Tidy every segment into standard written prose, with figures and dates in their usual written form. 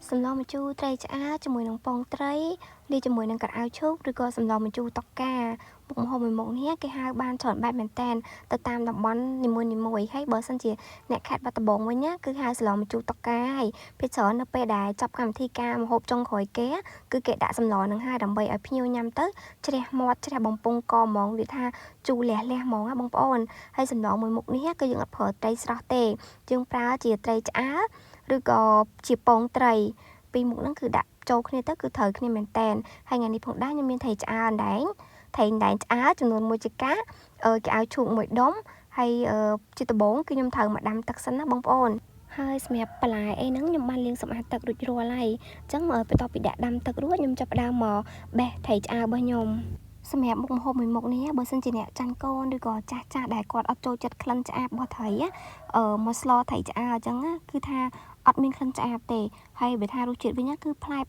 សម្លម្ជូរត្រីឆ្អើរជាមួយនឹងពងត្រីលាយជាមួយនឹងក្រអៅឈូកឬក៏សម្លម្ជូរតុកកាមុខម្ហូបមួយមុខនេះគេហៅបានច្រើនបែបមែនតែនទៅតាមតំបន់នីមួយៗហើយបើសិនជាអ្នកខេត្តបាត់ដំបងវិញណាគឺហៅសម្លម្ជូរតុកកាហើយភាគច្រើននៅពេលដែលចប់កម្មវិធីការម្ហូបចុងក្រោយគេគឺគេដាក់សម្លនឹងហើយដើម្បីឲ្យភ្ញៀវញ៉ាំទៅជ្រះមាត់ជ្រះបំពង់កហ្មងវាថាជូរលះលះហ្មងណាបងប្អូនហើយសម្លមួយមុខនេះគឺយើងអត់ប្រើត្រីស្រស់ទេយើងប្រើជាត្រីឆ្អើរឬក៏ជាពងត្រីពីរមុខហ្នឹងគឺដាក់ចូលគ្នាទៅគឺត្រូវគ្នាមែនតែនហើយថ្ងៃនេះផងដែរខ្ញុំមានត្រីឆ្អើរអណ្ដែងត្រីអណ្ដែងឆ្អើរចំនួន1ចង្កាគេឲ្យឈូកមួយដុំហើយជាដំបូងគឺខ្ញុំត្រូវមកដាំទឹកសិនណាបងប្អូនហើយសម្រាប់បន្លែអីហ្នឹងខ្ញុំបានលាងសម្អាតទឹករួចរាល់ហើយអញ្ចឹងបន្ទាប់ពីដាក់ដាំទឹករួចខ្ញុំចាប់ផ្ដើមមកបេះត្រីឆ្អើររបស់ខ្ញុំសម្រាប់មុខម្ហូបមួយមុខនេះបើសិនជាអ្នកចាញ់កូនឬក៏ចាស់ចាស់ដែលគាត់អត់ចូលចិត្តក្លិនឆ្អាបរបស់ត្រីមកស្លត្រីឆ្អើរអញ្ចឹងគឺថាអត់មានក្លិនឆ្អាបទេហើយបើថារសជាតិវិញគឺប្លែក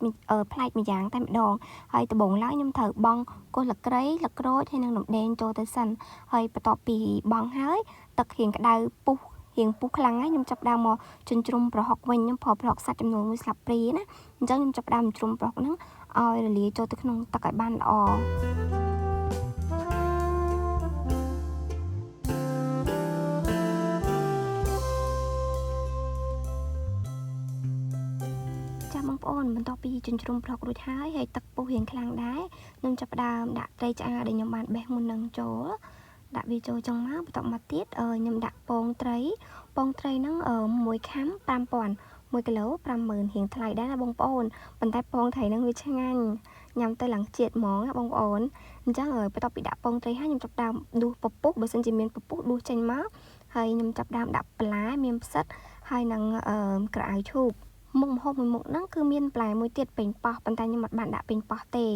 ប្លែកម្យ៉ាងតែម្ដងហើយដំបូងឡើយខ្ញុំត្រូវបង់គល់លក្រីលក្រូចហើយនិងនំដេងចូលទៅសិនហើយបន្ទាប់ពីបង់ហើយទឹករៀងក្តៅពុះរៀងពុះខ្លាំងហើយខ្ញុំចាប់ដើមមកចិញ្ជ្រុំប្រហុកវិញខ្ញុំប្រើប្រហុកសាច់ចំនួន1ស្លាបព្រាណាអញ្ចឹងខ្ញុំចាប់ដើមចិញ្ជ្រុំប្រហុកហ្នឹងឲ្យរលាយចូលទៅក្នុងទឹកឲ្យបានល្អចាបងប្អូនបន្ទាប់ពីចិញ្ជ្រុំប្រហុករួចហើយហើយទឹកពុះរៀងខ្លាំងដែរខ្ញុំចាប់ផ្ដើមដាក់ត្រីឆ្អើរដែលខ្ញុំបានបេះមុននឹងចូលដាក់វាចូលចឹងមកបន្ទាប់មកទៀតខ្ញុំដាក់ពងត្រីពងត្រីហ្នឹងមួយខាំ5000 1គីឡូ50000រៀងថ្លៃដែរណាបងប្អូនប៉ុន្តែពងត្រីហ្នឹងវាឆ្ងាញ់ញ៉ាំទៅឡើងជាតិហ្មងណាបងប្អូនអញ្ចឹងបន្ទាប់ពីដាក់ពងត្រីហើយខ្ញុំចាប់ដើមដួសពពុះបើសិនជាមានពពុះដួសចេញមកហើយខ្ញុំចាប់ដើមដាក់បន្លែមានផ្សិតហើយនឹងក្រអៅឈូកមុខម្ហូបមួយមុខហ្នឹងគឺមានបន្លែមួយទៀតពេញប៉ោះប៉ុន្តែខ្ញុំអត់បានដាក់ពេញប៉ោះទេ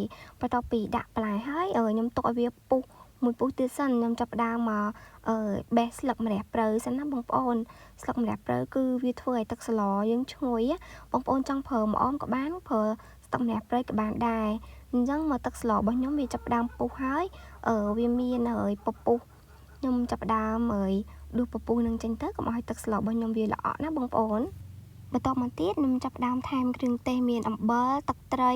បន្ទាប់ពីដាក់បន្លែហើយខ្ញុំទុកឲ្យវាពុះមួយពុះទៀតសិនខ្ញុំចាប់ផ្ដើមមកបេះស្លឹកម្រះព្រៅសិនណាបងប្អូនស្លឹកម្រះព្រៅគឺវាធ្វើឲ្យទឹកស្លយើងឈ្ងុយបងប្អូនចង់ប្រើម្អមក៏បានប្រើស្លឹកម្រះព្រៅក៏បានដែរអញ្ចឹងមកទឹកស្លរបស់ខ្ញុំវាចាប់ផ្ដើមពុះហើយវាមានហើយពពុះខ្ញុំចាប់ផ្ដើមហើយដួសពពុះនឹងចេញទៅកុំឲ្យទឹកស្លរបស់ខ្ញុំវាល្អក់ណាបងប្អូនបន្តមកទៀតខ្ញុំចាប់ផ្ដើមថែមគ្រឿងទេសមានអំបិលទឹកត្រី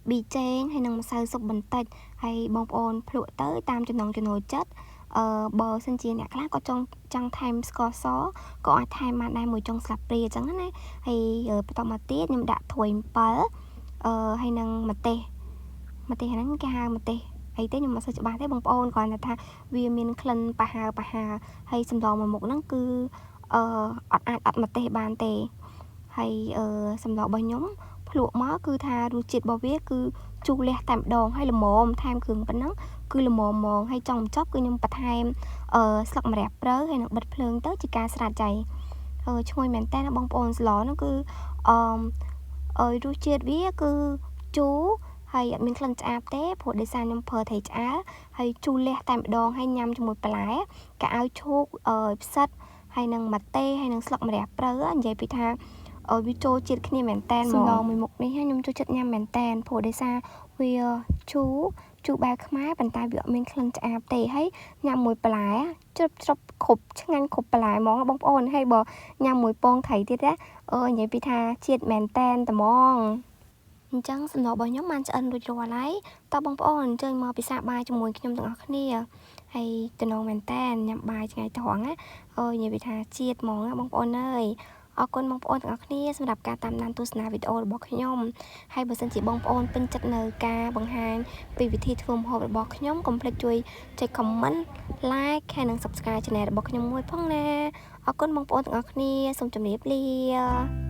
ប៊ីចេងហើយនិងម្សៅស៊ុបបន្តិចហើយបងប្អូនភ្លក់ទៅតាមចំណង់ចំណូលចិត្តបើសិនជាអ្នកខ្លះក៏ចង់ថែមស្ករសក៏អាចថែមបានដែរមួយចុងស្លាបព្រាអញ្ចឹងណាហើយបន្តមកទៀតខ្ញុំដាក់ត្រួយអំពិលហើយនិងម្ទេសម្ទេសហ្នឹងគេហៅម្ទេសអីទេខ្ញុំអត់សូវច្បាស់ទេបងប្អូនគ្រាន់តែថាវាមានក្លិនប្រហើរហើយសម្លមួយមុខហ្នឹងគឺអត់អាចអត់ម្ទេសបានទេហើយសម្លរបស់ខ្ញុំភ្លក់មកគឺថារសជាតិរបស់វាគឺជូរលះតែម្ដងហើយល្មមថែមគ្រឿងប៉ុណ្ណឹងគឺល្មមហ្មងហើយចង់បញ្ចប់គឺខ្ញុំបន្ថែមស្លឹកម្រះព្រៅហើយនឹងបិទភ្លើងទៅជាការស្រេចចៃឈ្ងុយមែនតើណាបងប្អូនស្លហ្នឹងគឺរសជាតិវាគឺជូរហើយអត់មានក្លិនឆ្អាបទេព្រោះដោយសារខ្ញុំប្រើត្រីឆ្អើរហើយជូរលះតែម្ដងហើយញ៉ាំជាមួយបន្លែកាអៅឈូកផ្សិតហើយនឹងម្ទេសហើយនឹងស្លឹកម្រះព្រៅនិយាយពីថាវាចូលជាតិគ្នាមែនតែនហ្មងសម្លមួយមុខនេះខ្ញុំចូលចិត្តញ៉ាំមែនតែនព្រោះដោយសារវាជូរបែបខ្មែរប៉ុន្តែវាអត់មានក្លិនឆ្អាបទេហើយញ៉ាំមួយបន្លែជ្រុបគ្រប់ឆ្ងាញ់គ្រប់បន្លែហ្មងបងប្អូនហើយបើញ៉ាំមួយពងត្រីទៀតណានិយាយពីថាជាតិមែនតែនត្មងអញ្ចឹងសម្លរបស់ខ្ញុំបានឆ្អិនរួចរាល់ហើយតើបងប្អូនអញ្ជើញមកពិសាបាយជាមួយខ្ញុំទាំងអស់គ្នាហើយតំណងមែនតែនញ៉ាំបាយថ្ងៃត្រង់ណានិយាយពីថាជាតិហ្មងណាបងប្អូនអើយអរគុណបងប្អូនទាំងអស់គ្នាសម្រាប់ការតាមដានទស្សនាវីដេអូរបស់ខ្ញុំហើយបើសិនជាបងប្អូនពេញចិត្តនៅការបង្ហាញពីវិធីធ្វើម្ហូបរបស់ខ្ញុំកុំភ្លេចជួយចុច comment like ហើយនិង subscribe channel របស់ខ្ញុំមួយផងណាអរគុណបងប្អូនទាំងអស់គ្នាសូមជម្រាបលា។